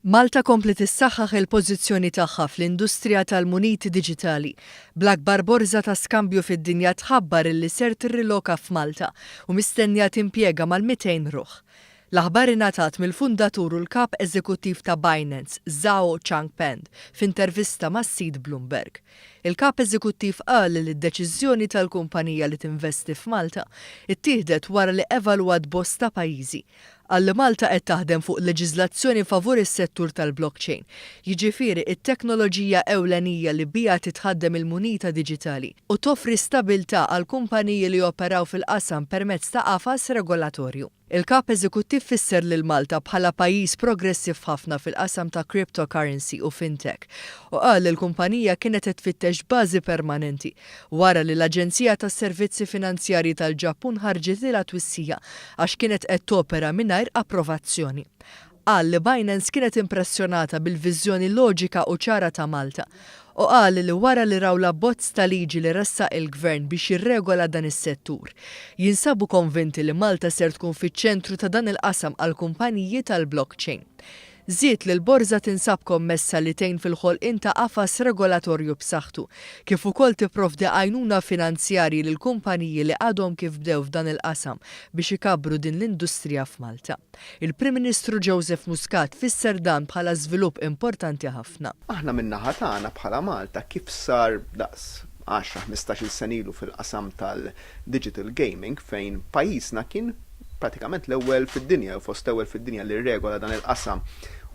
Malta kompliet issaħħaħ il-pożizzjoni tagħha fl-industrija tal-muniti diġitali, bl-akbar borża ta' skambju fid-dinja tħabbar illi ser tirriloka f'Malta u mistennija timpjega mal-200 ruħ. L-aħbar ingħatat mill-fundatur u l-Kap Eżekuttiv ta' Binance, Zhao Changpeng, f'intervista mas-sit Bloomberg. Il-Kap Eżekuttiv qal li d-deċiżjoni tal-kumpanija li tinvesti f'Malta ttieħdet wara li evalwat bosta pajjiżi. Qal li Malta qed taħdem fuq leġiżlazzjoni favur is-settur tal-blockchain, jiġifieri t-teknoloġija ewlenija li biha titħaddem il-munita diġitali, u toffri stabilità għall-kumpaniji li joperaw fil-qasam permezz ta' qafas regolatorju. Il-Kap Eżekuttiv fisser lil Malta bħala pajjiż progressiv ħafna fil-qasam ta' cryptocurrency u fintech u qal li l-kumpanija kienet qed tfittex bażi permanenti wara li l-Aġenzija tas-Servizzi Finanzjarji tal-Ġappun ħarġitilha twissija għax kienet qed topera mingħajr approvazzjoni. Qal li Binance kienet impressjonata bil-viżjoni loġika u ċara ta' Malta u qal li wara li raw l-abbozz ta' liġi li ressaq il-Gvern biex jirregola dan is-settur, jinsabu konvinti li Malta ser tkun fiċ-ċentru ta' dan il-qasam għall-kumpaniji tal-blockchain. Żied li l-Borża tinsab kommessa li tgħin fil-ħolqien ta' qafas regolatorju b'saħħtu, kif ukoll tipprovdi għajnuna finanzjarji lil kumpaniji li għadhom kif bdew f'dan il-qasam biex ikabbru din l-industrija f'Malta. Il-Prim Ministru Joseph Muscat fisser dan bħala żvilupp importanti ħafna. Aħna min-naħa tagħna bħala Malta kif sar daqs għaxra, ħmistax-il sena ilu fil-qasam tal-digital gaming fejn pajjiżna kien pratikament l-ewwel fid-dinja jew fost l-ewwel fid-dinja li rregola dan il-qasam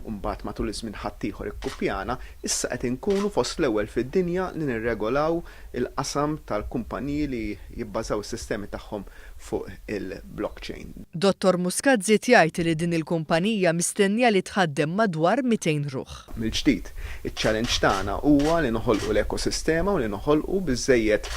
u mbagħad matul iż-żmien ħaddieħor ikkupjana, issa qed inkunu fost l-ewwel fid-dinja li nirregolaw il-qasam tal-kumpaniji li jibbażaw is-sistemi tagħhom fuq il-blockchain. Dottor Muscat żied jgħid li din il-kumpanija mistennija li tħaddem madwar 200 ruħ. Mill-ġdid, iċ-challenge tagħna huwa li noħolqu l-ekosistema u li noħolqu biżżejjed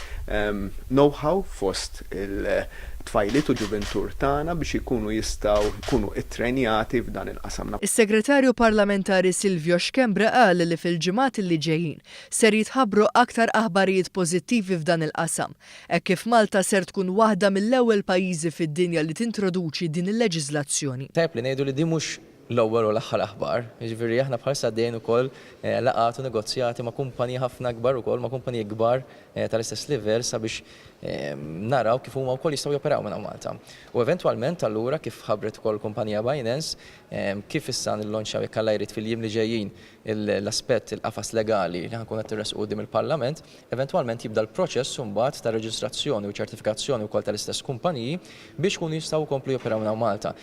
know-how fost il-tfajliet u ġuvintur tagħna biex ikunu jistgħu jkunu ittrenjati f'dan il-qasam. Is-Segretarju Parlamentari Silvio Schembri qal li fil-ġimgħat li ġejjin ser jitħabbru aktar aħbarijiet pożittivi f'dan il-qasam hekk kif Malta ser tkun waħda mill-ewwel pajjiżi fid-dinja li tintroduċi din il-leġiżlazzjoni. Tajjeb li ngħidu li din mhux l-ewwel u l-aħħar aħbar, jiġifieri aħna bħalissa għaddejjin ukoll laqgħat u negozjati ma' kumpaniji ħafna akbar ukoll, ma' kumpaniji kbar tal-istess livell sabiex naraw kif huma wkoll jistgħu joperaw minn hawn Malta. U eventwalment allura kif ħabbret ukoll il-kumpanija Binance, kif issa nillonċjaw jekk Alla jrid fil-jiem li ġejjin l-aspett, il-qafas legali li ħa nkunu qed nirressqu quddiem il-Parlament, eventwalment jibda l-proċess imbagħad ta' reġistrazzjoni u ċertifikazzjoni wkoll tal-istess kumpaniji biex ikunu jistgħu jkomplu joperaw hawn Malta.